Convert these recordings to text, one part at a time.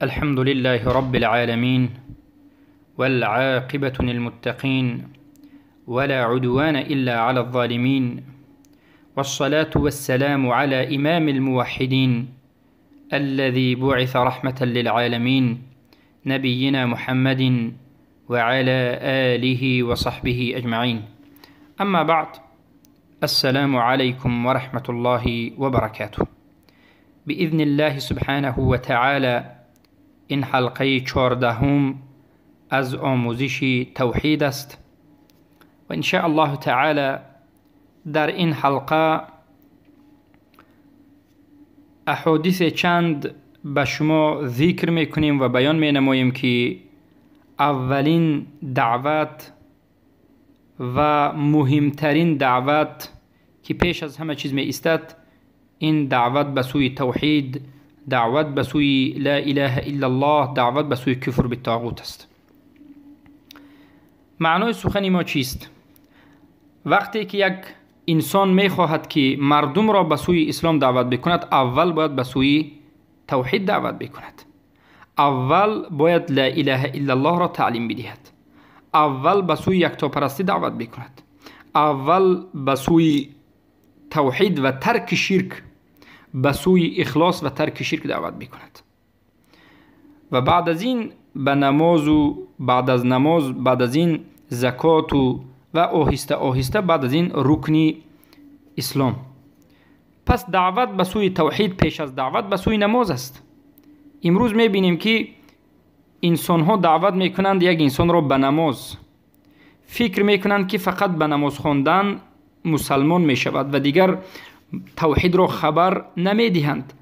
الحمد لله رب العالمين، والعاقبة للمتقين، ولا عدوان إلا على الظالمين، والصلاة والسلام على إمام الموحدين الذي بعث رحمة للعالمين، نبينا محمد وعلى آله وصحبه أجمعين. أما بعد، السلام عليكم ورحمة الله وبركاته. بإذن الله سبحانه وتعالى این حلقه 14 از آموزش توحید است و ان شاء الله تعالی در این حلقه احادیث چند به شما ذکر میکنیم و بیان مینماییم که اولین دعوت و مهمترین دعوت که پیش از همه چیز می ایستد، این دعوت به سوی توحید، دعوت به سوی لا اله الا الله، دعوت به سوی کفر بالطاغوت است. معنای سخن ما چیست؟ وقتی که یک انسان میخواهد که مردم را به سوی اسلام دعوت بکند، اول باید به سوی توحید دعوت بکند. اول باید لا اله الا الله را تعلیم بدهد. اول به سوی یکتاپرستی دعوت بکند. اول به سوی توحید و ترک شرک، به سوی اخلاص و ترک شرک دعوت بکند. و بعد از این به نماز و بعد از نماز، بعد از این زکات و آهسته آهسته بعد از این رکن اسلام. پس دعوت به سوی توحید پیش از دعوت به سوی نماز است. امروز میبینیم که انسان ها دعوت میکنند یک انسان را به نماز، فکر میکنند که فقط به نماز خواندن مسلمان میشود و دیگر توحید را خبر نمیدهند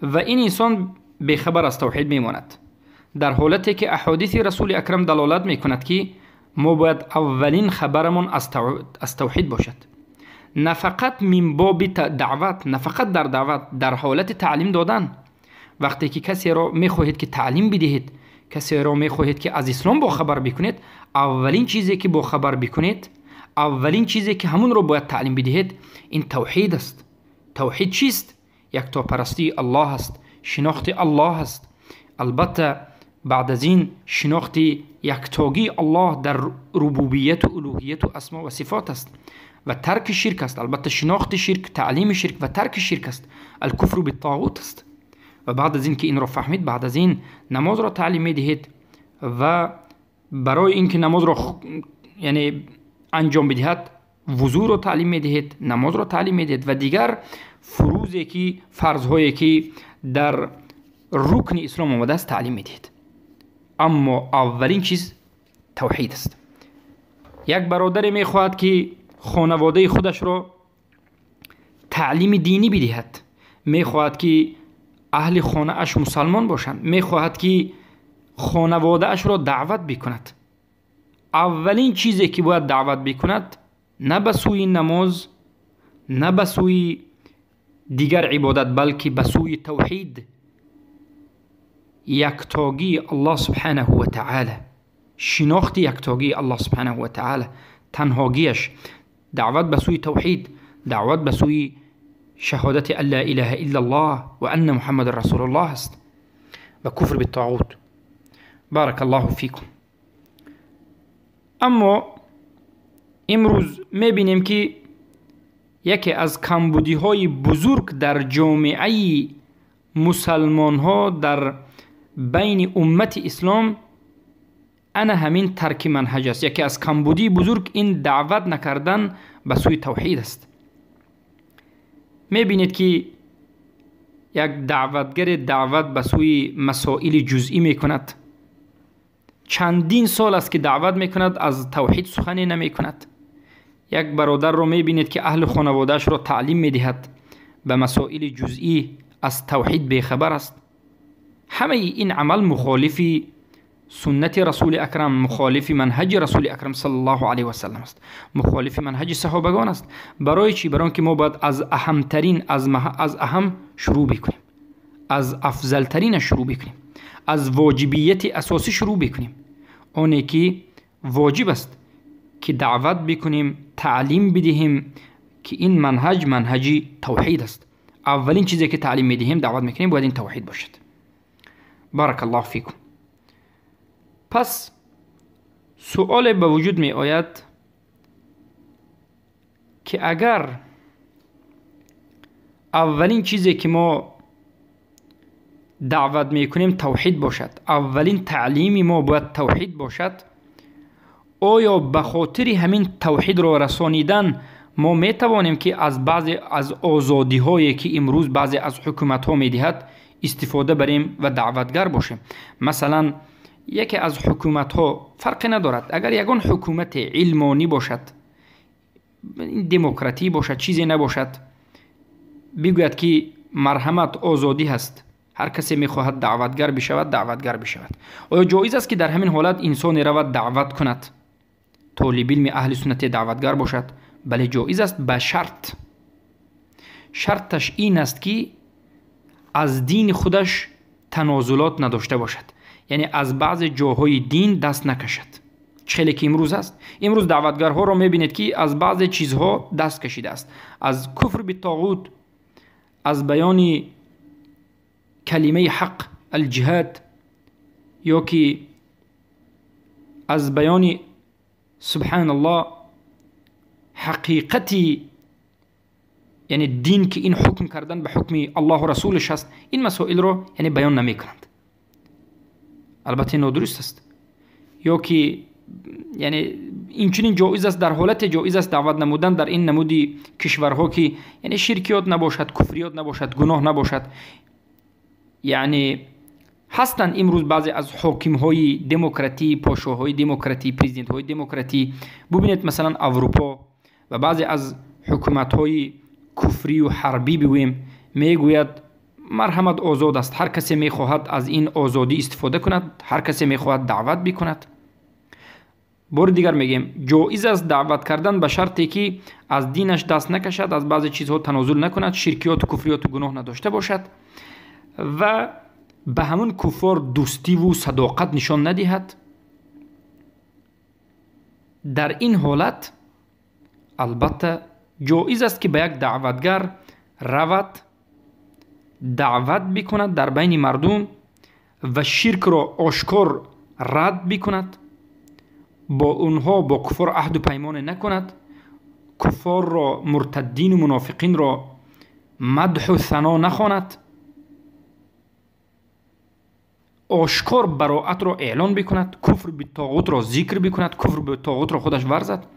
و این انسان بیخبر از توحید میماند، در حالتی که احادیث رسول اکرم دلالت میکند که ما باید اولین خبرمان از توحید باشد. نه فقط من باب دعوت، نه فقط در دعوت، در حالت تعلیم دادن. وقتی که کسی را میخواهید که تعلیم بدهید، کسی را میخواهید که از اسلام با خبر بکنید، اولین چیزی که با خبر بکنید، اولین چیزی که همون رو باید تعلیم بدهید، این توحید است. توحید چیست؟ یکتاپرستی الله است، شناخت الله است. البته بعد از این شناخت یکتاگی الله در ربوبیت و الوهیت و اسما و صفات است و ترک شرک است. البته شناخت شرک، تعلیم شرک و ترک شرک است، الکفر بالطاغوت است. و بعد از این که این را فهمید، بعد از این نماز را تعلیم میدهید و برای اینکه نماز را یعنی انجام بدهد، وضو را تعلیم میدهید، نماز را تعلیم میدهید و دیگر فروضی که فرض‌هایی که در رکن اسلام آمده است تعلیم میدهید. اما اولین چیز توحید است. یک برادر میخواهد که خانواده خودش را تعلیم دینی بدهد، میخواهد که اهل خانه اش مسلمان باشند، میخواهد که خانواده اش را دعوت بکند. اولین چیزی که باید دعوت بکند، نه به سوی نماز، نه به سوی دیگر عبادت، بلکه به سوی توحید، یکتاگی الله سبحانه و تعالی، شناخت یکتاگی الله سبحانه و تعالی، تنهاگیش، دعوت به سوی توحید، دعوت به سوی شهادت ان لا اله الا الله و ان محمد رسول الله است و کفر بالطاغوت. بارک الله فیکم. اما امروز میبینیم که یکی از کمبودی های بزرگ در جامعه مسلمان ها در بین امت اسلام انا همین ترک منهج است. یکی از کمبودی بزرگ این دعوت نکردن به سوی توحید است. میبینید که یک دعوتگر دعوت به سوی مسائل جزئی میکند، چندین سال است که دعوت میکند، از توحید سخنی نمیکند. یک برادر رو میبینید که اهل خانواده‌اش را تعلیم میدهد، به مسائل جزئی از توحید بیخبر است. همه این عمل مخالف سنت رسول اکرم، مخالف منهج رسول اکرم صلی الله علیه و سلم است، مخالف منهج صحابگان است. برای چی؟ برای اینکه ما باید از اهمترین، از اهم شروع بکنیم، از افضلترین شروع بکنیم، از واجبیت اساسی شروع بکنیم. آنی که واجب است که دعوت بکنیم، تعلیم بدهیم که این منهج منهج توحید است. Аввалин чизе ки таълим медиҳем, даъват мекунем, бояд ин тавҳид бошад. Барак Аллоҳ фикум. Пас суоле ба вуҷуд меояд ки агар аввалин чизе ки мо даъват мекунем тавҳид бошад, аввалин таълими мо бояд тавҳид бошад, оё ба хотири ҳамин тавҳидро расонидан мо метавонем ки аз баъзе аз озодиҳое ки имрӯз баъзе аз ҳукуматҳо медиҳад истифода барем ва даъватгар бошем? Масалан, яке аз ҳукуматҳо, фарқе надорад, агар ягон ҳукумате илмонӣ бошад, демократӣ бошад, чизе набошад, бигӯяд ки марҳамат, озодӣ ҳаст, ҳар касе мехоҳад даъватгар бишавад, даъватгар бишавад. Оё ҷоиз аст ки дар ҳамин ҳолат инсоне равад даъват кунад, толибилми аҳли суннате даъватгар бошад? Бале, ҷоиз аст, ба шарт. Шарташ ин аст ки аз дини худаш танозулот надошта бошад, яъне аз баъзе ҷоҳои дин даст накашад. Чӣ хеле ки имрӯз аст. Имрӯз даъватгарҳоро мебинед ки аз баъзе чизҳо даст кашидааст, аз куфр битоғут, аз баёни калимаи ҳақ алҷиҳад, ё ки аз баёни субҳаналлоҳ ҳақиқати, яъне дин ки ин ҳукм кардан ба ҳукми Аллоҳу расулаш аст, ин масоилро яъне баён намекунанд. Албатта нодуруст аст. Ё ки яъне инчунин ҷоиз аст, дар ҳолате ҷоиз аст даъват намудан дар ин намуди кишварҳо ки яъне ширкиёт набошад, куфриёт набошад, гуноҳ набошад. Яъне ҳастанд имрӯз баъзе аз ҳокимҳои демократӣ, подшоҳҳои демократӣ, президентҳои демократӣ. Бубинед масалан Аврупо ва баъзе аз ҳукуматҳои куфрию ҳарбӣ бигӯем, мегӯяд марҳамат, озод аст, ҳар касе мехоҳад аз ин озодӣ истифода кунад, ҳар касе мехоҳад даъват бикунад. Бори дигар мегӯем, ҷоиз аст даъват кардан ба шарте ки аз динаш даст накашад, аз баъзе чизҳо танозул накунад, ширкиёту куфриёту гуноҳ надошта бошад ва ба ҳамун куффор дӯстиву садоқат нишон надиҳад. Дар ин ҳолат албатта ҷоиз аст ки ба як даъватгар равад, даъват бикунад дар байни мардум ва ширкро ошкор рад бикунад, бо онҳо бо куффор аҳду паймоне накунад, куффорро, муртаддину мунофиқинро мадҳу сано нахонад, ошкор бароатро эълон бикунад, куфр битоғутро зикр бикунад, куфр битоғутро худаш варзад,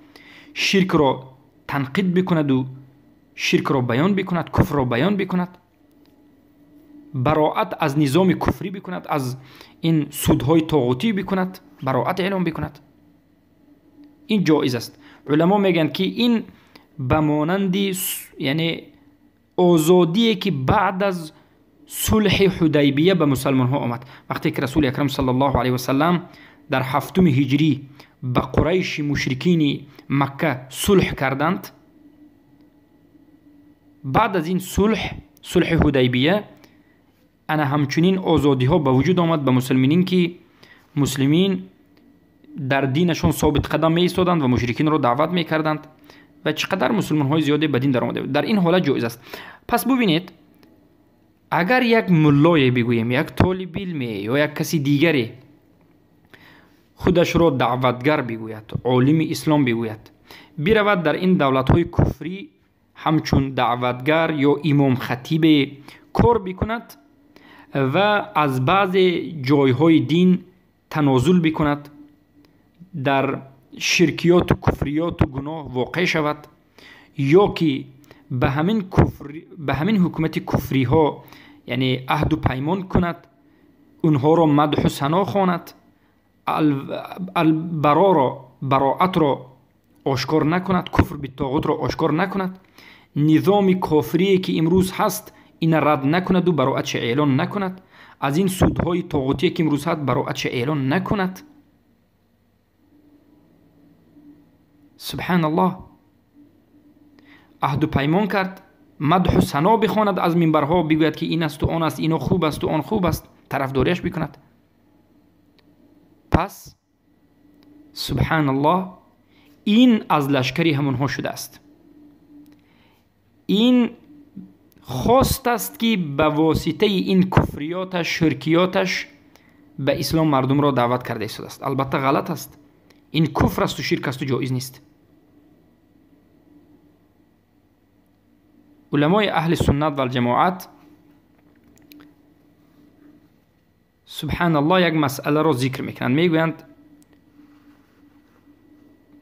ширкро танқид бикунаду ширкро баён бикунад, куфрро баён бикунад, бароат аз низоми куфрӣ бикунад, аз ин судҳои тоғутӣ бикунад, бароат эълон бикунад. Ин ҷоиз аст. Уламо мегӯянд ки ин ба монанди яъне озодие ки баъд аз сулҳи Ҳудайбия ба мусалмонҳо омад, вақте ки Расули Акрам саллаллоҳу алайҳи васаллам дар 7 ҳиҷрӣ ба Қурайши мушрикини Макка сулҳ карданд, баъд аз ин сулҳ, сулҳи Ҳудайбия, ана ҳамчунин озодиҳо ба вуҷуд омад ба мусулминин ки муслимин дар динашон собитқадам меистоданд ва мушрикинро даъват мекарданд ва чӣ қадар мусулмонҳои зиёде ба дин даромада. Дар ин ҳолат ҷоиз аст. Пас бубинед, агар як муллое бигӯем, як толибилме ё як каси дигаре худашро даъватгар бигӯяд, олими ислом бигӯяд, биравад дар ин давлатҳои куфрӣ ҳамчун даъватгар ё имомхатибе кор бикунад ва аз баъзе ҷойҳои дин танозул бикунад, дар ширкиёту куфриёту гуноҳ воқеъ шавад, ё ки ба ҳамин ҳукумати куфриҳо яъне аҳду паймон кунад, онҳоро мадҳу сано хонад, албароро, бароатро ошкор накунад, куфр битоғутро ошкор накунад, низоми кофирие ки имрӯз ҳаст ина рад накунаду бароатша эълон накунад, аз ин судҳои тоғутие ки имрӯз ҳаст бароатша эълон накунад. Субҳаналлоҳ, аҳду паймон кард, мадҳу сано бихонад аз минбарҳо, бигӯяд ки ин асту он аст, ино хуб асту он хуб аст, тарафдориаш бикунад. Пас субҳаналлоҳ, ин аз лашкари ҳамонҳо шудааст. Ин хост аст ки ба воситаи ин куфриёташ, ширкиёташ ба ислом мардумро даъват карда истодааст. Албатта ғалат аст, ин куфр асту ширк асту ҷоиз нест. Уламои аҳли суннат валҷамоат, субҳаналлоҳ, як масъаларо зикр мекунанд. Мегӯянд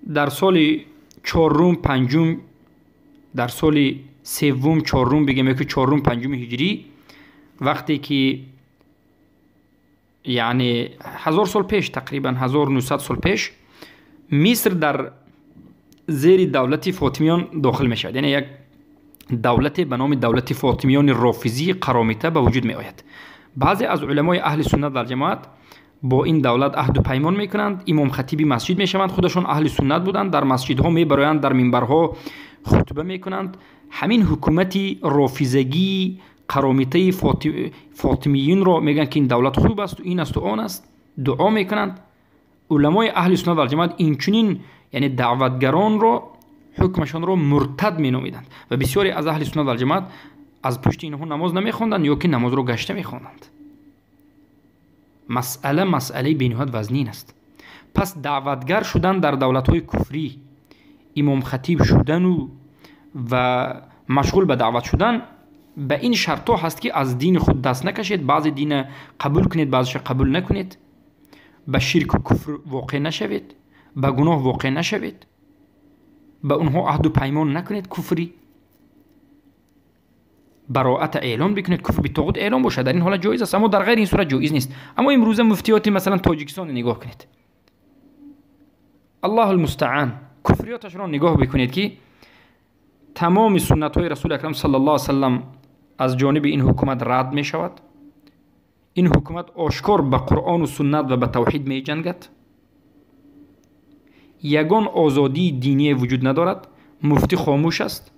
дар соли чорум панҷум, дар соли севум чорум бигем ё ки чорум панҷуми ҳиҷрӣ, вақте ки яъне 1000 сол пеш, тақрибан 1900 сол пеш, Миср дар зери давлати Фотимиён дохил мешавад. Яъне як давлате ба номи давлати Фотимиёни рофизии қаромита ба вуҷуд меояд. Баъзе аз уламои аҳли суннат валҷамоат бо ин давлат аҳду паймон мекунанд, имом хатиби масҷид мешаванд, худашон аҳли суннат буданд, дар масҷидҳо мебароянд, дар минбарҳо хутба мекунанд. Ҳамин ҳукумати рофизагии қаромитаи фотимиюнро мегӯянд ки ин давлат хуб асту ин асту он аст, дуо мекунанд. Уламои аҳли суннат валҷамоат инчунин яъне даъватгаронро ҳукмашонро муртад меномиданд ва бисёре аз аҳли суннат валҷамоат аз пушти инҳо намоз намехонданд ё ки намозро гашта мехонданд. Масъала масъалаи бениҳоят вазнин аст. Пас даъватгар шудан дар давлатҳои куфрӣ, имомхатиб шудану ва машғул ба даъват шудан ба ин шартҳо ҳаст ки аз дини худ даст накашед, баъзе дина қабул кунед, баъзеша қабул накунед, ба ширку куфр воқеъ нашавед, ба гуноҳ воқеъ нашавед, ба онҳо аҳду паймон накунед куфрӣ, бароата эълон бикунед, куфр битоғут эълон бошад, дар ин ҳолат ҷоиз аст, аммо дар ғайри ин сурат ҷоиз нест. Аммо имрӯза муфтиёти масалан Тоҷикистонро нигоҳ кунед, Аллоҳу алмустаан, куфриёташро нигоҳ бикунед ки тамоми суннатҳои Расули акрам саллаллоҳу алайҳи васаллам аз ҷониби ин ҳукумат рад мешавад. Ин ҳукумат ошкор ба Қуръону суннат ва ба тавҳид меҷангад. Ягон озодии диние вуҷуд надорад. Муфтӣ хомӯш аст,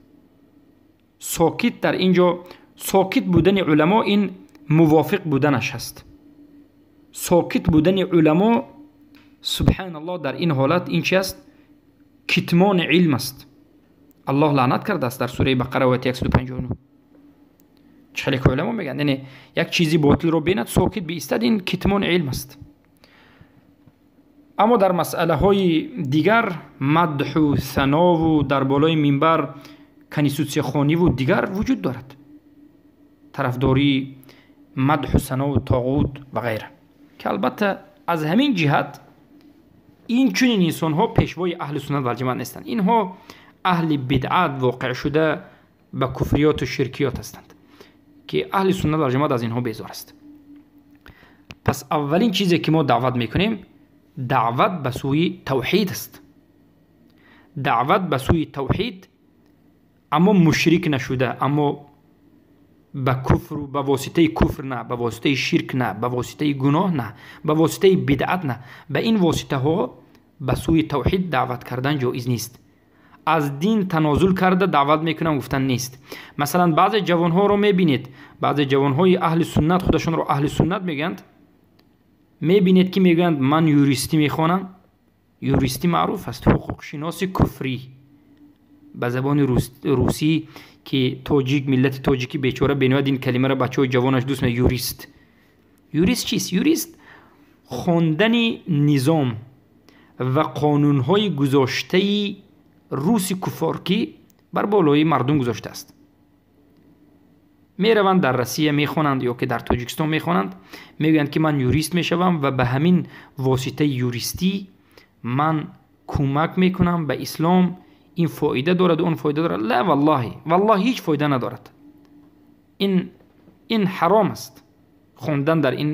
сокит. Дар ин ҷо сокит будани уламо ин мувофиқ буданаш аст. Сокит будани уламо, субҳаналлоҳ, дар ин ҳолат ин чи аст? Китмони илм аст. Аллоҳ лаънат кардааст дар сураи Бақара ояти 159. Чӣ хеле ки уламо мегӯянд, яъне як чизи ботилро бинад, сокит биистад, ин китмони илм аст. Аммо дар масъалаҳои дигар мадҳу санову дар болои минбар конститутсияхониву дигар вуҷуд дорад, тарафдории мадҳу санову тоғут ва ғайра, ки албатта аз ҳамин ҷиҳат ин чунин инсонҳо пешвои аҳли суннат валҷамоат нестанд. Инҳо аҳли бидъат воқеъ шуда ба куфриёту ширкиёт ҳастанд ки аҳли суннат валҷамоат аз инҳо безор аст. Пас аввалин чизе ки мо даъват мекунем, даъват ба сӯи тавҳид аст. Даъват ба сӯи тавҳид, аммо мушрик нашуда, аммо ба куфру ба воситаи куфр на, ба воситаи ширк на, ба воситаи гуноҳ на, ба воситаи бидъат на. Ба ин воситаҳо ба сӯи тавҳид даъват кардан ҷоиз нест. Аз дин танозул карда даъват мекунам гуфтан нест. Масалан баъзе ҷавонҳоро мебинед, баъзе ҷавонҳои аҳли суннат худашонро аҳли суннат мегӯянд, мебинед ки мегӯянд ман юристӣ мехонам. Юристӣ маъруф аст, ҳуқуқшиноси куфрӣ ба забони русӣ, ки тоҷик, миллати тоҷикӣ бечора бениҳоят ин калимаро бачаҳои ҷавонаш дӯст мекунад. Юрист. Юрист чист? Юрист хондани низом ва қонунҳои гузоштаи руси куфор ки бар болои мардум гузоштааст. Мераванд дар Россия мехонанд ё ки дар Тоҷикистон мехонанд, мегӯянд ки ман юрист мешавам ва ба ҳамин воситаи юристӣ ман кӯмак мекунам ба ислом, ин фоида дорад, он фоида дорад. Ла валлоҳи, валлоҳи ҳеҷ фоида надорад. Ин ҳаром аст. Хондан дар ин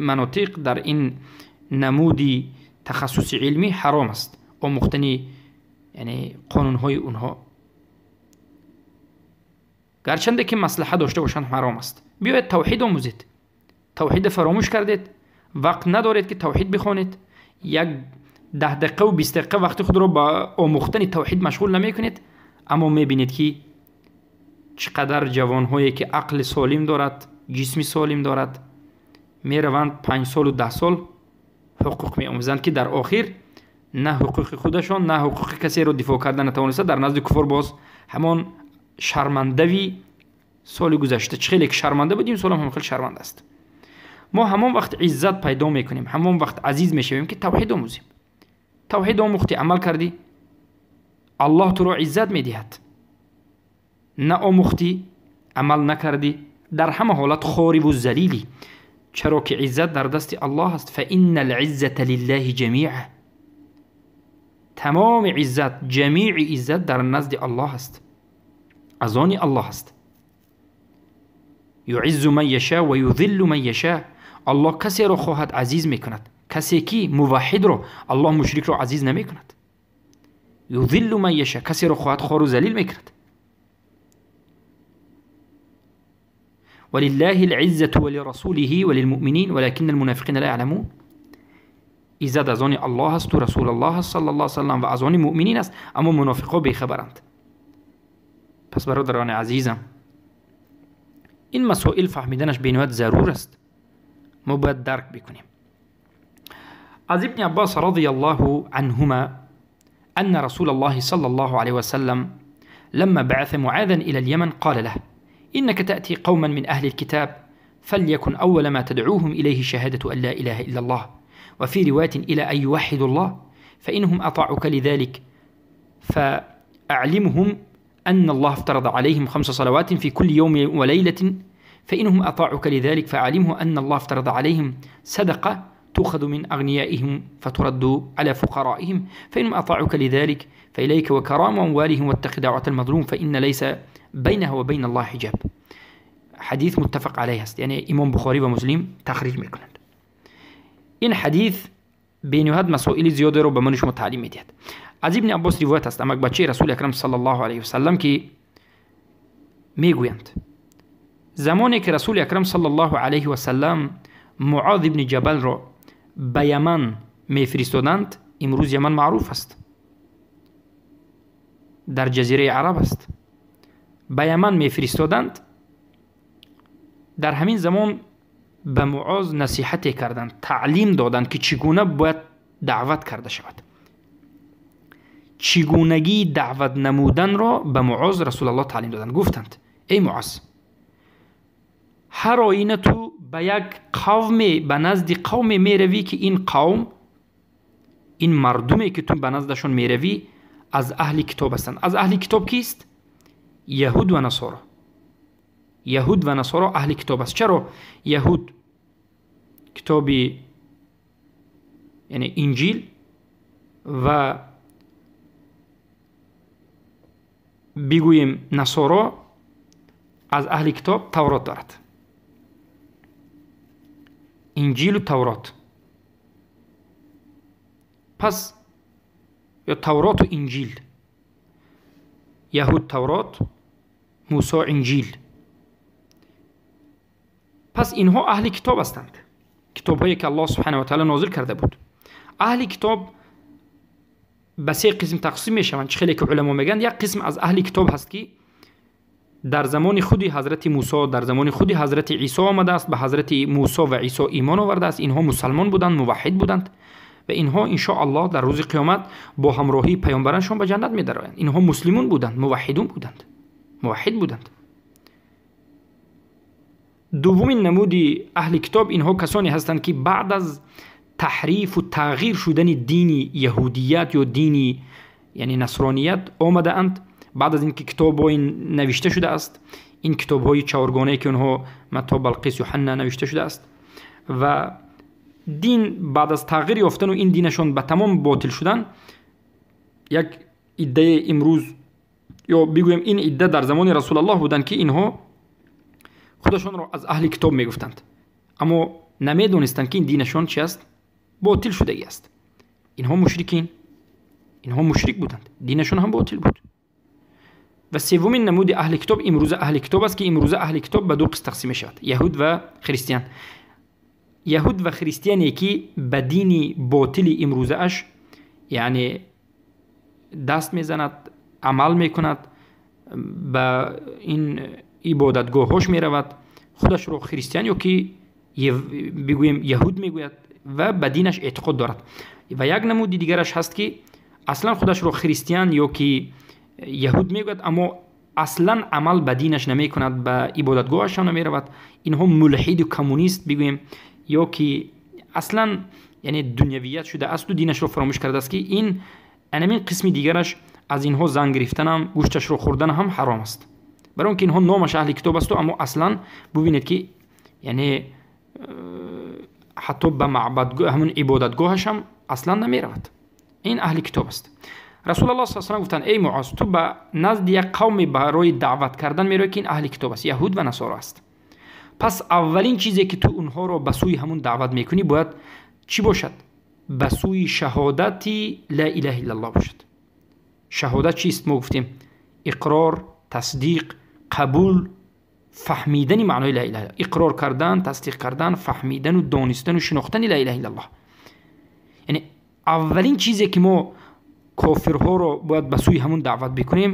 манотиқ, дар ин намуди тахассуси илмӣ ҳаром аст. Омӯхтани яъне қонунҳои онҳо, гарчанде ки маслиҳат дошта бошанд, ҳаром аст. Биёед тавҳид омӯзед. Тавҳида фаромӯш кардед, вақт надоред ки тавҳид бихонед, як 10 дақиқаву 20 дақиқа вақти худро ба омӯхтани тавҳид машғул намекунед, аммо мебинед ки чӣ қадар ҷавонҳое ки ақли солим дорад, ҷисми солим дорад, мераванд 5 солу 10 сол ҳуқуқ меомӯзанд ки дар охир на ҳуқуқи худашон, на ҳуқуқи касеро дифоъ карда натавониста, дар назди куфор боз ҳамон шармандави Соли гузашта чӣ хеле ки шарманда буд, имсол ҳам хеле шарманда аст. Мо ҳамон вақт иззат пайдо мекунем, ҳамон вақт азиз мешавем, ки тавҳид омӯзем. Тавҳид омӯхтӣ, амал кардӣ, аллоҳ туро иззат медиҳад. Наомӯхтӣ, амал накардӣ, дар ҳама ҳолат хориву залилӣ. Чаро ки иззат дар дасти аллоҳ аст. Фаинна ализзата лиллаҳи ҷамиа. Тамоми иззат, ҷамии иззат дар назди аллоҳ аст, аз они аллоҳ аст. Юиззу ман яша ва юзиллу ман яша. Аллоҳ касеро хоҳад азиз мекунад, касе ки муваҳҳидро, аллоҳ мушрикро азиз намекунад. Юзиллу ман яша, касеро хоҳад хору залил мекунад. ولله العزة ولرسوله وللمؤمنين ولكن المنافقين لا يعلمون. عزت از آن الله است و رسول الله صلی الله علیه و سلم و از آن مؤمنین است، اما منافقا بیخبرند. پس برادران عزیزم، این مسائل فهمیدنش بینهایت ضرور است. ما باید درک بکنیم. از ابن عباس رضی الله عنهما أن رسول الله صلى الله عليه وسلم لما بعث معاذا إلى اليمن قال له: إنك تأتي قوما من أهل الكتاب فليكن أول ما تدعوهم إليه شهادة أن لا إله إلا الله، وفي رواية إلى أن يوحدوا الله، فإنهم أطاعوك لذلك فأعلمهم أن الله افترض عليهم 5 صلوات في كل يوم وليلة، فإنهم أطاعوك لذلك فأعلمه أن الله افترض عليهم صدقة تؤخذ من أغنيائهم فترد على فقرائهم، فإنهم أطاعوك لذلك فإليك وكرام أموالهم واتق دعوة المظلوم فإن ليس بينها وبين الله حجاب. حدیث متفق علیه است، یعنی امام بخاری و مسلم تخریج میکنند. این حدیث بینهایت مسائل زیاده رو به من شما تعلیم میدهد. از ابن عباس روایت است، اما بچه رسول اکرم صلی الله علیه و سلم که میگویند زمانی که رسول اکرم صلی الله علیه و سلم معاذ ابن جبل را به یمن میفرستادند، امروز یمن معروف است، در جزیره عرب است، به یمن میفرستادند، در همین زمان به معاذ نصیحت کردند، تعلیم دادند که چگونه باید دعوت کرده شود. چگونگی دعوت نمودن را به معاذ رسول الله تعلیم دادند. گفتند ای معاذ، هر آینه تو به یک قوم، به نزد قوم میروی که این قوم، این مردمی که تو به نزدشون میروی از اهل کتاب هستند. از اهل کتاب کیست؟ یهود و نصارا. یهود و نصارا اهل کتاب است. چرا؟ یهود کتاب یعنی انجیل و بگوییم نصارا از اهل کتاب تورات دارد. انجیل و تورات. پس یا تورات و انجیل، یهود تورات، موسی انجیل. پس اینها اهل کتاب هستند، کتاب‌هایی که الله سبحانه و تعالی نازل کرده بود. اهل کتاب به 3 قسم تقسیم میشوند. چه خیلی که علما میگن، یک قسم از اهل کتاب هست که در زمان خودی حضرت موسی، در زمان خودی حضرت عیسی آمده است، به حضرت موسی و عیسی ایمان آورده است. اینها مسلمان بودند، موحد بودند و اینها ان شاء الله در روز قیامت با همراهی پیامبرانشان به جنت میدرآیند. اینها مسلمون بودند، موحدون بودند، موحد بودند. دومین نمود اهل کتاب اینها کسانی هستند که بعد از تحریف و تغییر شدن دین یهودیت یا دین یعنی نصرانیت آمده اند. بعد از اینکه کتاب های نوشته شده است، این کتاب های چهارگانه که اونها متی، بلقیس، یوحنا نوشته شده است و دین بعد از تغییر یافتن و این دینشون به تمام باطل شدن، یک عده امروز یا بگویم این عده در زمان رسول الله بودند که اینها خودشان را از اهل کتاب میگفتند، اما نمیدونستند که این دینشان چی است؟ باطل شدگی است. اینها مشرکین، اینها مشرک بودند، دینشان هم باطل بود. و سومین نمود اهل کتاب امروز اهل کتاب است که امروز اهل کتاب به 2 قسم تقسیم می شود، یهود و خریستیان. یهود و خریستیان یکی به دین باطل امروزه اش یعنی دست میزند، عمل میکند، به این عبادتگاهاش میرود، خودش رو خریستیان یا که بگوییم یهود میگوید و به دینش اعتقاد دارد. و یک نمود دیگرش هست که اصلا خودش رو خریستیان یا که یهود میگوید، اما аслан амал ба динаш намекунад, ба ибодатгоҳаш ҳам намеравад, инҳо мулҳиду коммунист бигӯем, ё ки аслан яъне дунявият шуда асту динашро фаромӯш кардааст, ки ин анамин қисми дигараш аз инҳо зан гирифтанам, гӯшташро хӯрдан ҳам ҳаром аст. Барои он ки инҳо номаш аҳли китоб асту, аммо аслан бубинед, ки яъне ҳатто ба маъбадгоҳ, ҳамун ибодатгоҳаш ҳам аслан намеравад. Ин аҳли китоб аст. Расулаллоҳ саллаллоҳу алайҳи васаллам гуфтанд: эй Муоз, ту ба назди як қавме барои даъват кардан меравӣ, ки ин аҳли китоб аст, яҳуд ва насоро аст. Пас аввалин чизе ки ту онҳоро ба сӯи ҳамун даъват мекунӣ, бояд чӣ бошад? Ба сӯи шаҳодати ла илаҳа иллаллоҳ бошад. Шаҳодат чист? Мо гуфтем: иқрор, тасдиқ, қабул, фаҳмидани маънои ла илаҳа, иқрор кардан, тасдиқ кардан, фаҳмидану донистану шинохтани ла илаҳа иллаллоҳ. Яъне аввалин чизе ки мо кофирҳоро бояд ба сӯи ҳамун даъват бикунем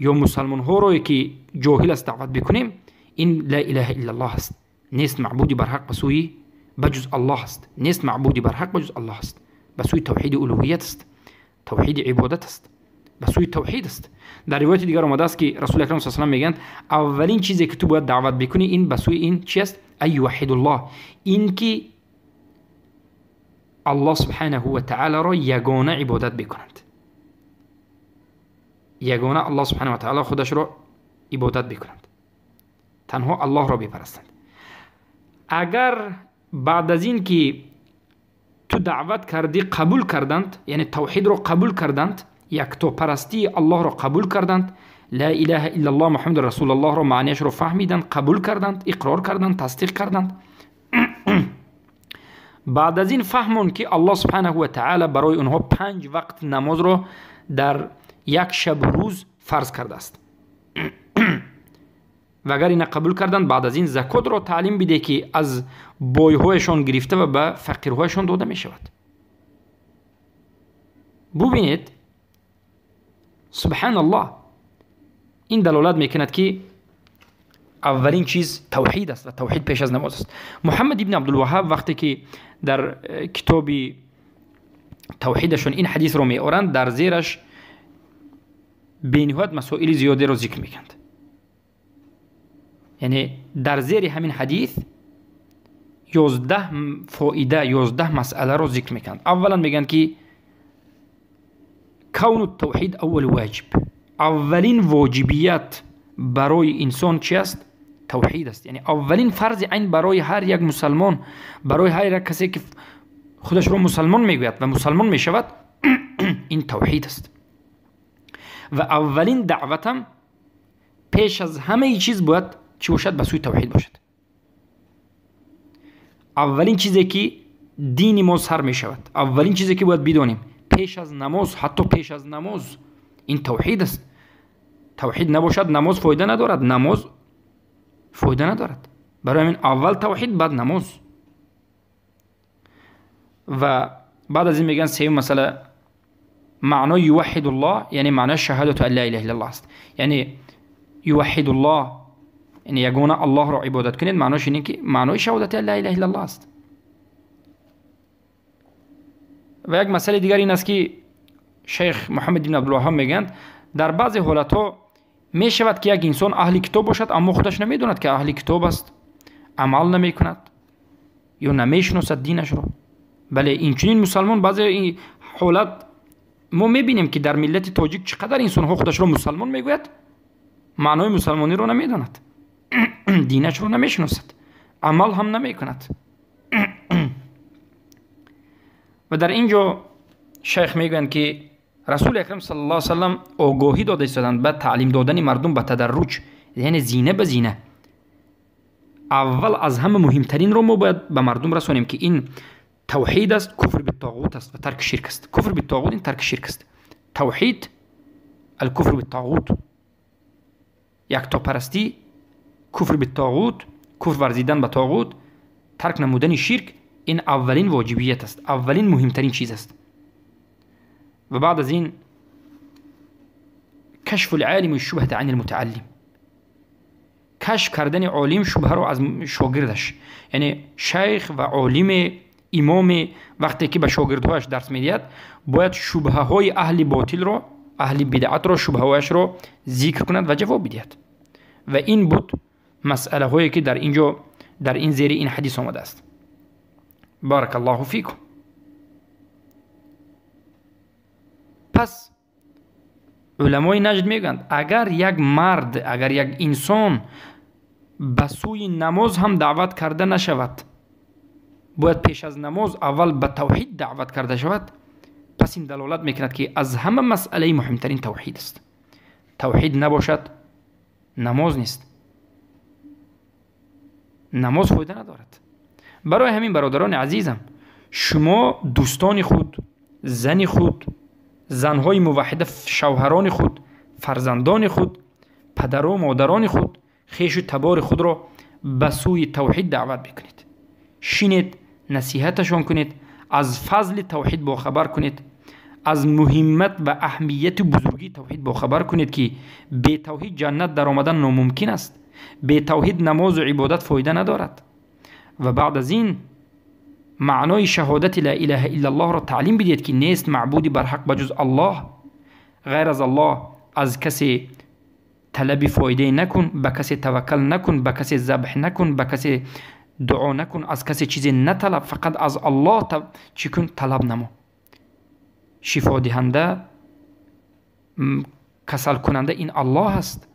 ё мусалмонҳоро ки ҷоҳил аст даъват бикунем, ин ла илаҳа иллаллоҳ аст. Нест маъбуди барҳақ ба сӯи ба ҷуз Аллоҳ аст, нест маъбуди барҳақ ба ҷуз Аллоҳ аст. Ба сӯи тавҳиди улуҳият аст, тавҳиди ибодат аст, ба сӯи тавҳид аст. Дар ривояти дигар омадааст, ки Расули акрам саллаллоҳу алайҳи васаллам мегӯянд: аввалин чизе ки ту бояд даъват бикунӣ, ин ба сӯи ин чи аст? Ай юваҳидуллоҳ, ин ки Аллоҳ субҳанаҳу ва таолоро ягона ибодат бикунанд, ягона Аллоҳ субҳанаҳу ва таоло худашро ибодат бикунанд, танҳо Аллоҳро бипарастанд. Агар баъд аз ин ки ту даъват кардӣ, қабул карданд, яъне тавҳидро қабул карданд, яктопарастии Аллоҳро қабул карданд, ла илаҳа иллаллоҳ Муҳаммаду расулуллоҳро маънияшро фаҳмиданд, қабул карданд, иқрор карданд, тасдиқ карданд, баъд аз ин фаҳмон, ки Аллоҳ субҳанаҳу ва таъала барои онҳо 5 вақт намозро дар як шабу рӯз фарз кардааст. Ва агар ина қабул карданд, баъд аз ин закотро таълим бидеҳ, ки аз бойҳояшон гирифта ва ба фақирҳояшон дода мешавад. Бубинед, субҳаналлоҳ, ин далолат мекунад, ки аввалин чиз тавҳид аст ва тавҳид пеш аз намоз аст. Муҳаммад ибни Абдулваҳҳаб вақте ки дар китоби тавҳидашон ин ҳадисро меоранд, дар зераш бениҳоят масоили зиёдеро зикр мекунанд. Яъне дар зери ҳамин ҳадис 11 фоида, 11 масъаларо зикр мекунанд. Аввалан мегӯянд, ки кавну тавҳид аввал воҷиб, аввалин воҷибият барои инсон чи аст? Тавҳид аст. Яъне аввалин фарзи айн барои ҳар як мусалмон, барои ҳар як касе ки худашро мусалмон мегӯяд ва мусалмон мешавад, ин тавҳид аст. Ва аввалин даъватам пеш аз ҳамаи чиз бояд чӣ бошад? Ба сӯи тавҳид бошад. Аввалин чизе ки дини мо сар мешавад, аввалин чизе ки бояд бидонем пеш аз намоз, ҳатто пеш аз намоз, ин тавҳид аст. Тавҳид набошад, намоз фоида надорад, намоз фоида надорад. Барои ҳамин аввал тавҳид, баъд намоз. Ва баъд аз ин мегӯянд, сеюм масъала: маънои юваҳидуллоҳ, яъне маънои шаҳодату ан ла илаҳа иллаллоҳ аст. Яъне юваҳидуллоҳ, яъне ягона Аллоҳро ибодат кунед, маънош ин ки маънои шаҳодати ан ла илаҳа иллаллоҳ аст. Ва як масъалаи дигар ин аст, ки шайх Муҳаммад ибн Абдулваҳҳоб мегӯянд, дар баъзе ҳолатҳо мешавад, ки як инсон аҳли китоб бошад, аммо худаш намедонад, ки аҳли китоб аст, амал намекунад ё намешиносад динашро. Бале, инчунин мусалмон баъзе ҳолат мо мебинем, ки дар миллати тоҷик чӣ қадар инсонҳо худашро мусалмон мегӯяд, маънои мусалмониро намедонад, динашро намешиносад, амал ҳам намекунад. Ва дар ин ҷо шайх мегӯянд, ки Расули акрам саллаллоҳу алайҳи васаллам огоҳӣ дода истоданд ба таълим додани мардум ба тадарруҷ, яъне зина ба зина. Аввал аз ҳама муҳимтаринро мо бояд ба мардум расонем, ки ин тавҳид аст, куфр биттоғут аст ва тарки ширк аст. Куфр биттоғут ин тарки ширк аст. Тавҳид алкуфр биттоғут, яктопарастӣ, куфр биттоғут, куфр варзидан ба тоғут, тарк намудани ширк, ин аввалин воҷибият аст, аввалин муҳимтарин чиз аст. Ва баъд аз ин кашфу лъалими шубҳата ани лмутааллим, кашф кардани олим шубҳаро аз шогирдаш. Яъне шайх ва олиме, имоме вақте ки ба шогирдҳояш дарс медиҳад, бояд шубҳаҳои аҳли ботилро аҳли бидъатро, шубҳаҳояшро зикр кунад ва ҷавоб бидиҳад. Ва ин буд масъалаҳое ки дар инҷо дар ин зери ин ҳадис омадааст. Барак Аллоҳу фикум. Пас уламои наҷд мегӯянд, агар як мард, агар як инсон ба сӯи намоз ҳам даъват карда нашавад, бояд пеш аз намоз аввал ба тавҳид даъват карда шавад. Пас ин далолат мекунад, ки аз ҳама масъалаи муҳимтарин тавҳид аст. Тавҳид набошад, намоз нест, намоз фоида надорад. Барои ҳамин, бародарони азизам, шумо дӯстони худ, зани худ, занҳои муваҳҳида, шавҳарони худ, фарзандони худ, падару модарони худ, хешу табори худро ба сӯи тавҳид даъват бикунед. Шинед, насиҳаташон кунед, аз фазли тавҳид бохабар кунед, аз муҳиммат ва аҳамияти бузургии тавҳид бохабар кунед, ки бетавҳид ҷаннат даромадан номумкин аст, бетавҳид намозу ибодат фоида надорад. Ва баъд аз ин маънои шаҳодати ла илаҳа иллаллоҳро таълим бидиҳед, ки нест маъбуди барҳақ ба ҷуз Аллоҳ, ғайр аз Аллоҳ аз касе талаби фоидае накун, ба касе таваккал накун, ба касе забҳ накун, ба касе дуо накун, аз касе чизе наталаб, фақат аз Аллоҳ чӣ кун? Талаб намо. Шифодиҳанда, касалкунанда ин Аллоҳ аст,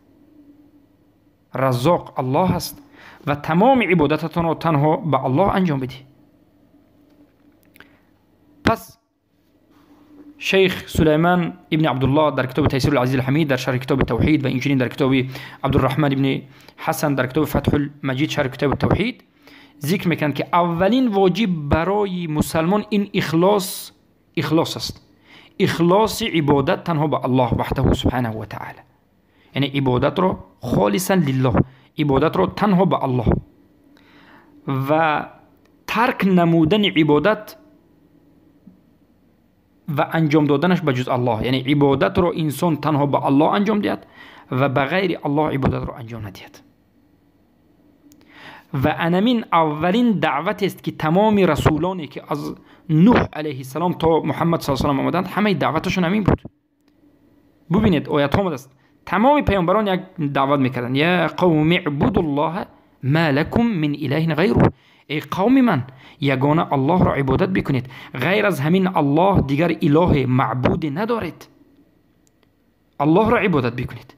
раззоқ Аллоҳ аст ва тамоми ибодататонро танҳо ба Аллоҳ анҷом бидиҳ. Пас шейх Сулайман ибни Абдуллоҳ дар китоби Тайсир Азиз Алҳамид дар шарҳи китоби Тавҳид ва инчунин дар китоби Абдурраҳман ибни Ҳасан дар китоби Фатҳул Маҷид шарҳи китоби Тавҳид зикр мекунанд, ки аввалин воҷиб барои мусалмон ин ихлос, ихлос аст. Ихлоси ибодат танҳо ба Аллоҳ ваҳдаҳу субҳанаҳу ва таъала, яъне ибодатро холисан лиллоҳ, ибодатро танҳо ба Аллоҳ ва тарк намудани ибодат ва анҷом доданаш ба ҷуз Аллоҳ, яъне ибодатро инсон танҳо ба Аллоҳ анҷом диҳад ва ба ғайри Аллоҳ ибодатро анҷом надиҳад. Ва анамин аввалин даъватест, ки тамоми расулоне ки аз Нуҳ алайҳиссалом то Муҳаммад саллаллоҳу алайҳи васаллам омаданд, ҳамаи даъваташон ҳамин буд. Бубинед, оятҳо омадааст, тамоми паёмбарон як даъват мекарданд: я қавми ибудуллоҳа ма лакум мин илаҳин ғайруҳ. Эй қавми ман, ягона Аллоҳро ибодат бикунед, ғайр аз ҳамин Аллоҳ дигар илоҳе, маъбуде надоред. Аллоҳро ибодат бикунед,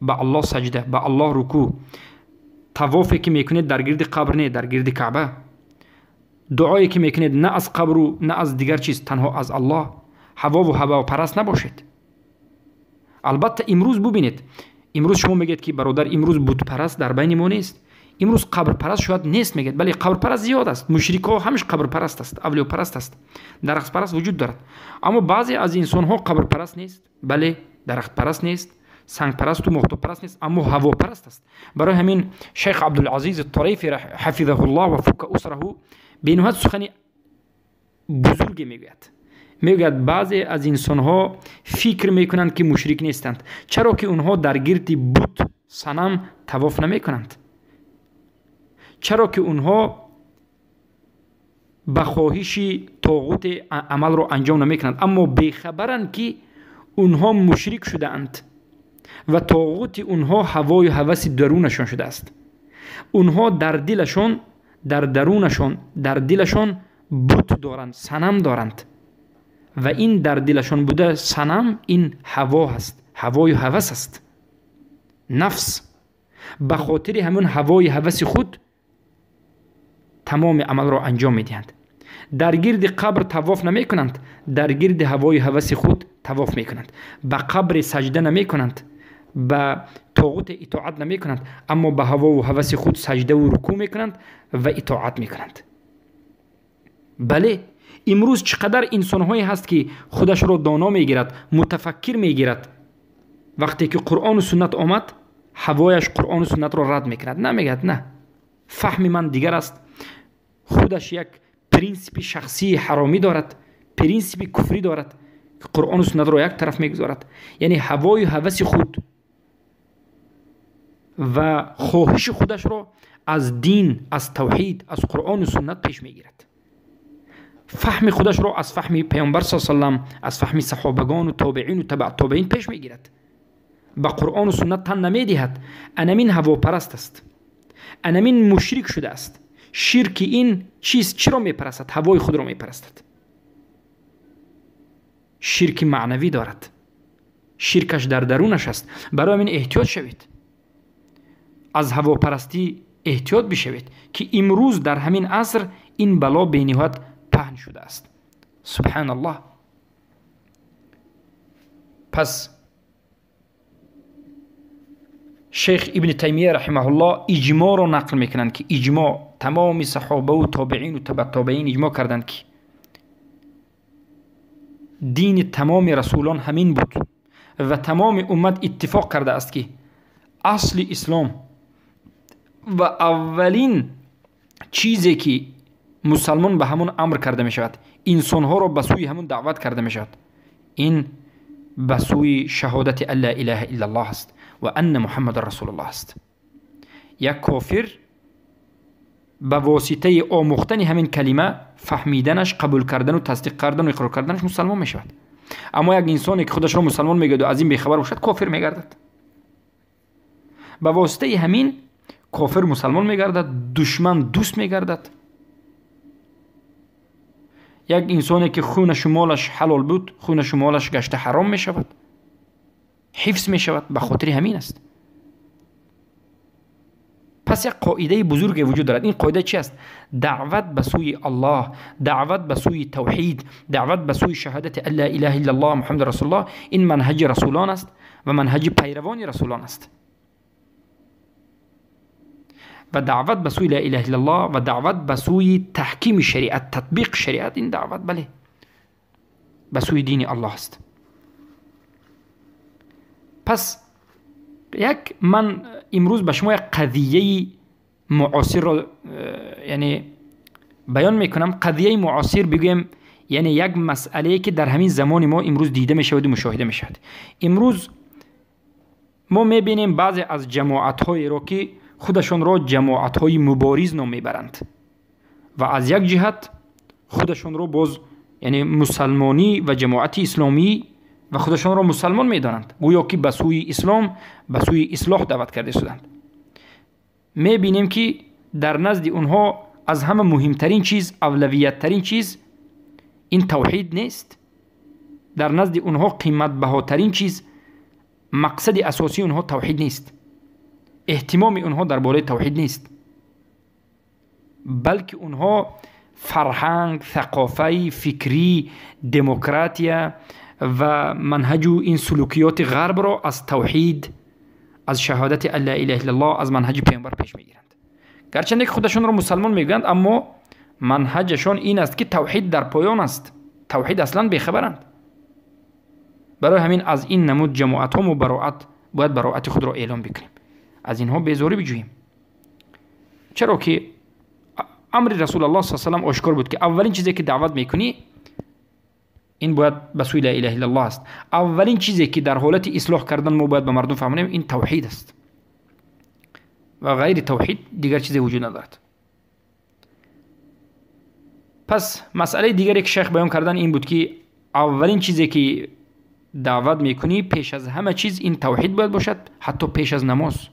ба Аллоҳ саҷда, ба Аллоҳ рукӯъ. Тавофе ки мекунед дар гирди қабр не, дар гирди Каъба. Дуое ки мекунед на аз қабру на аз дигар чиз, танҳо аз Аллоҳ. Ҳавову ҳавопараст набошед. Албатта имрӯз бубинед, имрӯз шумо мегӯед, ки бародар, имрӯз бутпараст дар байни мо нест, имрӯз қабрпараст шояд нест, мегӯяд. Бале, қабрпараст зиёд аст, мушрикҳо ҳамаш қабрпараст аст, авлиёпараст аст, дарахтпараст вуҷуд дорад. Аммо баъзе аз инсонҳо қабрпараст нест, бале, дарахтпараст нест, сангпарасту моҳтобпараст нест, аммо ҳавопараст аст. Барои ҳамин шайх Абдулазиз Тарифи ҳафизаҳуллоҳ ва фука усраҳу бениҳоят сухани бузурге мегӯяд. Мегӯяд, баъзе аз инсонҳо фикр мекунанд, ки мушрик нестанд, чаро ки онҳо дар гирди бут, санам тавоф намекунанд, чаро ки онҳо ба хоҳиши тоғути амалро анҷом намекунанд, аммо бехабаранд, ки онҳо мушрик шудаанд ва тоғути онҳо ҳавою ҳаваси дарунашон шудааст. Онҳо дар дилашон, дар дарунашон, дар дилашон бут доранд, санам доранд ва ин дар дилашон буда санам ин ҳаво ҳаст, ҳавою ҳавас аст, нафс. Ба хотири ҳамон ҳавои ҳаваси худ тамоми амалро анҷом медиҳанд. Дар гирди қабр тавоф намекунанд, дар гирди ҳавои ҳаваси худ тавоф мекунанд. Ба қабре саҷда намекунанд, ба тоғуте итоат намекунанд, аммо ба ҳавову ҳаваси худ саҷдаву рукӯъ мекунанд ва итоат мекунанд. Бале, имрӯз чӣ қадар инсонҳое ҳаст, ки худашро доно мегирад, мутафаккир мегирад, вақте ки Қуръону суннат омад, ҳавояш Қуръону суннатро рад мекунад, намегӯяд, на, фаҳми ман дигар аст. Худаш як принсипи шахсии ҳаромӣ дорад, принсипи куфрӣ дорад, Қуръону суннатро як тараф мегузорад. Яъне ҳавою ҳаваси худ ва хоҳиши худашро аз дин, аз тавҳид, аз Қуръону суннат пеш мегирад. фаҳми худашро аз фаҳми паёмбар с салам, аз фаҳми саҳобагону тобеину табаъ тобеин пеш мегирад, ба Қуръону суннат тан намедиҳад, анамин ҳавопараст аст, анамин мушрик шудааст. Ширки ин чист? Чиро мепарастад? Ҳавои худро мепарастад. Ширки маънавӣ дорад, ширкаш дар дарунаш аст. Барои ҳамин эҳтиёт шавед, аз ҳавопарастӣ эҳтиёт бишавед, ки имрӯз дар ҳамин аср ин бало бениҳоят паҳн шудааст. Субҳаналлоҳ. Пас шейх Ибни Таймия раҳимаҳуллоҳ иҷмоъро нақл мекунанд, ки иҷмоъ тамоми саҳобаву тобеину табаъ тобеин иҷмоъ карданд, ки дини тамоми расулон ҳамин буд ва тамоми уммат иттифоқ кардааст, ки асли ислом ва аввалин чизе ки мусалмон ба ҳамон амр карда мешавад, инсонҳоро ба сӯи ҳамон даъват карда мешавад, ин ба сӯи шаҳодати ан ла илаҳа иллаллоҳ аст ва анна муҳаммадан расулуллоҳ аст. Як кофир ба воситаи омӯхтани ҳамин калима, фаҳмиданаш, қабул кардану тасдиқ кардану иқрор карданаш мусалмон мешавад. Аммо як инсоне ки худашро мусалмон мегӯяду аз ин бехабар бошад, кофир мегардад. Ба воситаи ҳамин кофир мусалмон мегардад, душман дӯст мегардад. Як инсоне ки хунашу молаш ҳалол буд, хунашу молаш гашта ҳаром мешавад, ҳифз мешавад, ба хотири ҳамин аст. Пас як қоидаи бузурге вуҷуд дорад. Ин қоида чи аст? Даъват ба сӯи Аллоҳ, даъват ба сӯи тавҳид, даъват ба сӯи шаҳодати ан ла илаҳа иллаллоҳ муҳаммад расулуллоҳ. Ин манҳаҷи расулон аст ва манҳаҷи пайравони расулон аст. Ва даъват ба сӯи ла илаҳа иллаллоҳ ва даъват ба сӯи таҳкими шариат, татбиқи шариат, ин даъват, бале, ба сӯи дини Аллоҳ аст. Пас як ман имрӯз ба шумо як қазияи муосирро яъне баён мекунам. Қазияи муосир бигӯем, яъне як масъалае ки дар ҳамин замони мо имрӯз дида мешаваду мушоҳида мешавад. Имрӯз мо мебинем баъзе аз ҷамоатҳоеро, ки худашонро ҷамоатҳои мубориз ном мебаранд ва аз як ҷиҳат худашонро боз яъне мусалмонӣ ва ҷамоати исломӣ ва худашонро мусалмон медонанд, гӯё ки ба сӯи ислом, ба сӯи ислоҳ даъват карда шуданд. Мебинем, ки дар назди онҳо аз ҳама муҳимтарин чиз, авлавияттарин чиз ин тавҳид нест. Дар назди онҳо қиматбаҳотарин чиз, мақсади асосии онҳо тавҳид нест, эҳтимоми онҳо дар бораи тавҳид нест, балки онҳо фарҳанг, сақофаи фикрӣ, демократия ва манҳаҷу ин сулукиёти ғарбро аз тавҳид, аз шаҳодати ан ла илаҳа иллаллоҳ, аз манҳаҷи паёмбар пеш мегиранд. Гарчанде ки худашонро мусалмон мегӯянд, аммо манҳаҷашон ин аст, ки тавҳид дар поён аст, тавҳид аслан бехабаранд. Барои ҳамин аз ин намуд ҷамоатҳо мо бароат бояд бароати худро эълон бикунем, аз инҳо безорӣ биҷӯем. Чаро ки амри Расулаллоҳ с салам ошкор буд, ки аввалин чизе ки даъват мекунӣ, ин бояд ба сӯи ла илаҳа иллаллоҳ аст. Аввалин чизе ки дар ҳолати ислоҳ кардан мо бояд ба мардум фаҳмонем, ин тавҳид аст ва ғайри тавҳид дигар чизе вуҷуд надорад. Пас масъалаи дигаре ки шайх баён кардан ин буд, ки аввалин чизе ки даъват мекунӣ, пеш аз ҳама чиз ин тавҳид бояд бошад, ҳатто пеш аз намоз,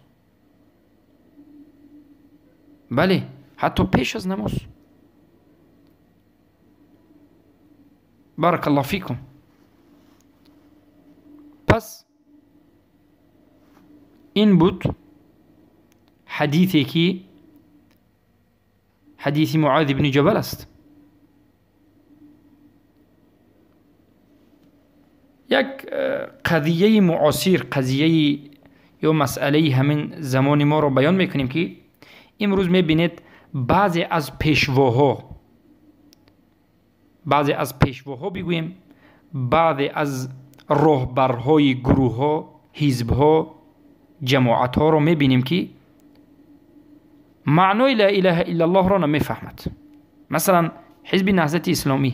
бале, ҳатто пеш аз намоз. Баракаллоҳ фикум. Пас ин буд ҳадисе ки ҳадиси Муоз ибни Ҷабал аст. Як қазияи муосир, қазияи ё масъалаи ҳамин замони моро баён мекунем, ки имрӯз мебинед баъзе аз пешвоҳо, баъзе аз пешвоҳо бигӯем, баъзе аз роҳбарҳои гурӯҳҳо, ҳизбҳо, ҷамоатҳоро мебинем, ки маънои ла илаҳа иллаллоҳро намефаҳмад. Масалан, ҳизби Наҳзати Исломӣ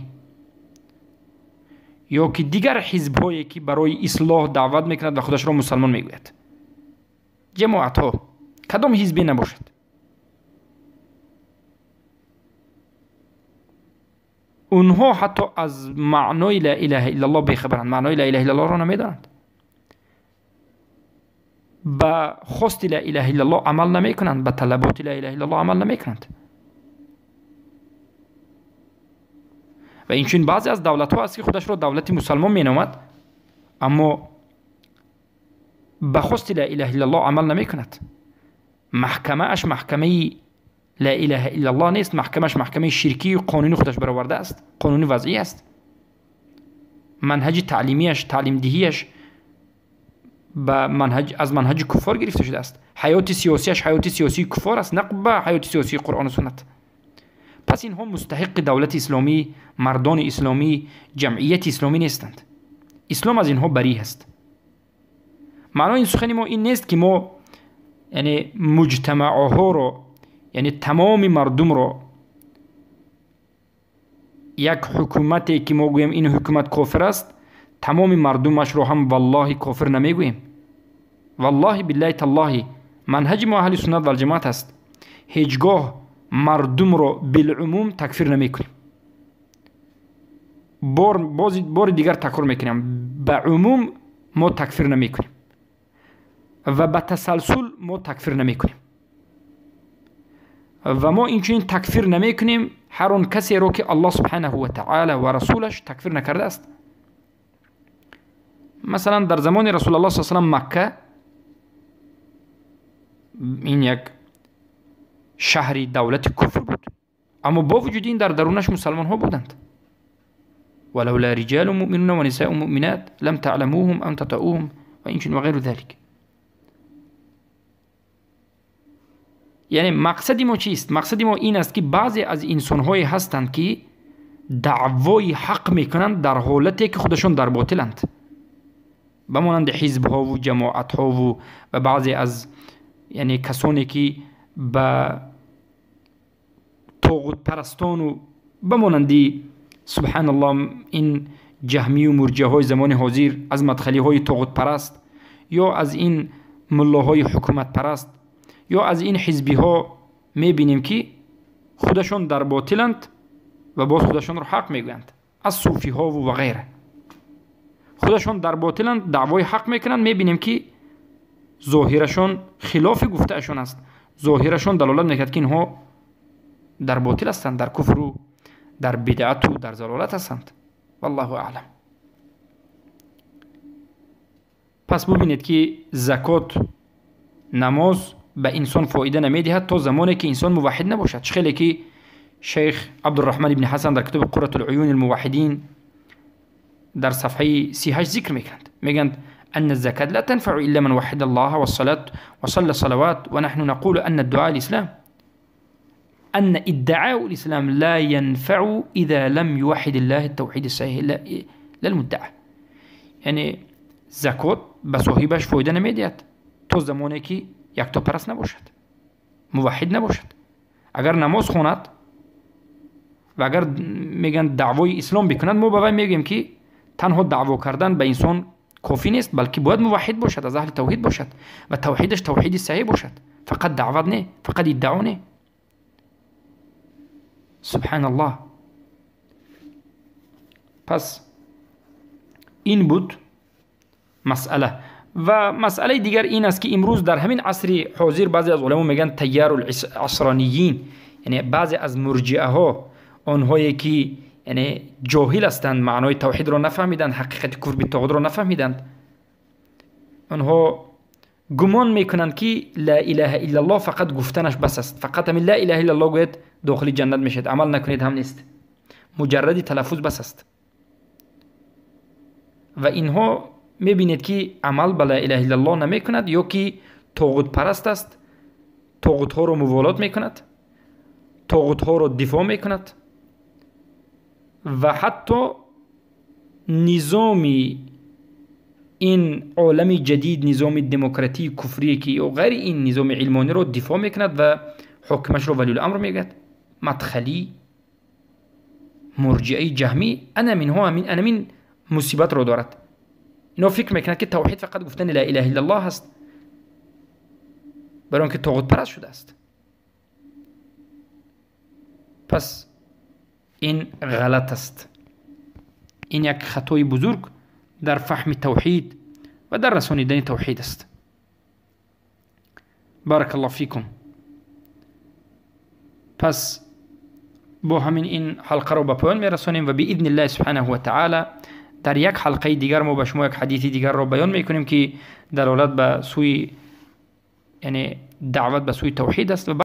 ё ки дигар ҳизбҳое ки барои ислоҳ даъват мекунад ва худашро мусалмон мегӯяд, ҷамоатҳо, кадом ҳизбе набошад. онҳо ҳатто аз маънои ла илаҳа иллаллоҳ бехабаранд, маънои ла илаҳа иллаллоҳро намедонанд, ба хости ла илаҳа иллаллоҳ амал намекунанд, ба талаботи ла илаҳа иллаллоҳ амал намекунанд. Ва инчунин баъзе аз давлатҳо аст, ки худашро давлати мусалмон меномад, аммо ба хости ла илаҳа иллаллоҳ амал намекунад. Маҳкамааш маҳкамаи ла илаҳа иллаллоҳ нест, маҳкамааш маҳкамаи ширкии қонуни худаш бароварда аст, қонуни вазъӣ аст. Манҳаҷи таълимияш, таълимдиҳияш ба манҳаҷ, аз манҳаҷи куффор гирифта шудааст. Ҳаёти сиёсияш ҳаёти сиёсии куффор аст, на ба ҳаёти сиёсии Қуръону суннат. Пас инҳо мустаҳиқи давлати исломӣ, мардони исломӣ, ҷамъияти исломӣ нестанд. Ислом аз инҳо барӣ аст. Маънои ин сухани мо ин нест, ки мо яъне муҷтамаъҳоро, яъне тамоми мардумро як ҳукумате ки мо гӯем ин ҳукумат кофир аст, тамоми мардумашро ҳам валлоҳи кофир намегӯем. Валлоҳи биллаҳи таллоҳи, манҳаҷи мо аҳли суннат валҷамоат аст. Ҳеҷ гоҳ мардумро билумум такфир намекунем. Бори дигар такрор мекунем, ба умум мо такфир намекунем ва ба тасалсул мо такфир намекунем. Ва мо инчунин такфир намекунем ҳар он касеро, ки Аллоҳ субҳанаҳу ва таъала ва расулаш такфир накардааст. Масалан, дар замони Расулаллоҳ саллаллоҳу алайҳи васаллам Макка ин як шаҳри давлати куфр буд, аммо бо вуҷуди ин дар дарунаш мусалмонҳо буданд. ولولا رجال مؤمنون ونساء مؤمنات لم تعلموهم أن تطؤوهم و инчунин ва ғайру ذلك. Яъне мақсади мо чист? Мақсади мо ин аст, ки баъзе аз инсонҳое ҳастанд, ки даъвои ҳақ мекунанд дар ҳолате ки худашон дар ботиланд, ба монанди ҳизбҳову ҷамоатҳову ва баъзе аз яъне касоне ки ба тоғутпарастону ба монанди субҳаналлоҳ ин ҷаҳмию мурҷиаҳои замони ҳозир аз мадхалиҳои тоғутпараст ё аз ин муллоҳои ҳукуматпараст ё аз ин ҳизбиҳо мебинем, ки худашон дар ботиланд ва боз худашонро ҳақ мегӯянд, аз суфиҳову ва ғайра. Худашон дар ботиланд, даъвои ҳақ мекунанд, мебинем, ки зоҳирашон хилофи гуфтаашон аст, зоҳирашон далолат мекунад, ки инҳо дар ботил ҳастанд, дар куфру дар бидъату дар залолат ҳастанд. Валлоҳу аълам. Пас бубинед, ки закот, намоз ба инсон фоида намедиҳад то замоне ки инсон муваҳҳид набошад. Чӣ хеле ки шейх Абдурраҳман ибни Ҳасан дар китоби Қурратул уюни алмуваҳҳидин дар сафҳаи 38 зикр мекунанд, мегӯянд: أن الزكاة لا تنفع إلا من وحد الله والصلاة وصلى الصلوات، ونحن نقول أن الدعاء الإسلام، أن ادعاء الإسلام لا ينفع إذا لم يوحد الله التوحيد الصحيح لا المدعى. یعنی زکات به صاحبش فایده نمیدهد تا زمانی که یکتاپرست نباشد، موحد نباشد. اگر نماز خواند و اگر میگن دعوای اسلام بکند، ما به وی میگیم که تنها دعوا کردن به انسان کافی نیست، بلکه باید موحد باشد، از اهل توحید باشد و توحیدش توحید صحیح باشد، فقط دعوت نه، فقط ادعا نه. سبحان الله. پس این بود مسئله. و مسئله دیگر این است که امروز در همین عصر حاضر بعضی از علما میگن تیار العصرانیین، یعنی بعضی از مرجئه ها، آنهایی که یعنی جاهل هستند، معنای توحید را نفهمیدند، حقیقت کفر بالطاغوت را نفهمیدند، آنها گمان میکنند که لا اله الا الله فقط گفتنش بس است، فقط همین لا اله الا الله گوید داخل جنت میشد، عمل نکنید هم نیست، مجرد تلفظ بس است. و اینها میبینید که عمل به لا اله الا الله نمیکند، یا که طاغوت پرست است، طاغوت ها رو موالات میکند، طاغوت ها رو دفاع میکند و حتی نظامی این عالم جدید، نظام دموکراتی کفری که یا غیر این نظام علمانی رو دفاع میکند و حکمش رو ولی الامر میگوید. مدخلی، مرجعی، جهمی، انا منها انا من مصیبت رو دارد. اینا فکر میکنند که توحید فقط گفتن لا اله الا الله هست، برای آنکه طاغوت پرست شده است. پس Ин ғалат аст. Ин як хатои бузург дар фаҳми тавҳид ва дар расонидани тавҳид аст. Барак Аллоҳ фикум. Пас бо ҳамин ин ҳалқаро ба поён мерасонем ва биизни Аллоҳи субҳанаҳу ва таъала дар як ҳалқаи дигар мо ба шумо як ҳадиси дигарро баён мекунем, ки далолат ба сӯи, яъне даъват ба сӯи тавҳид аст. Ва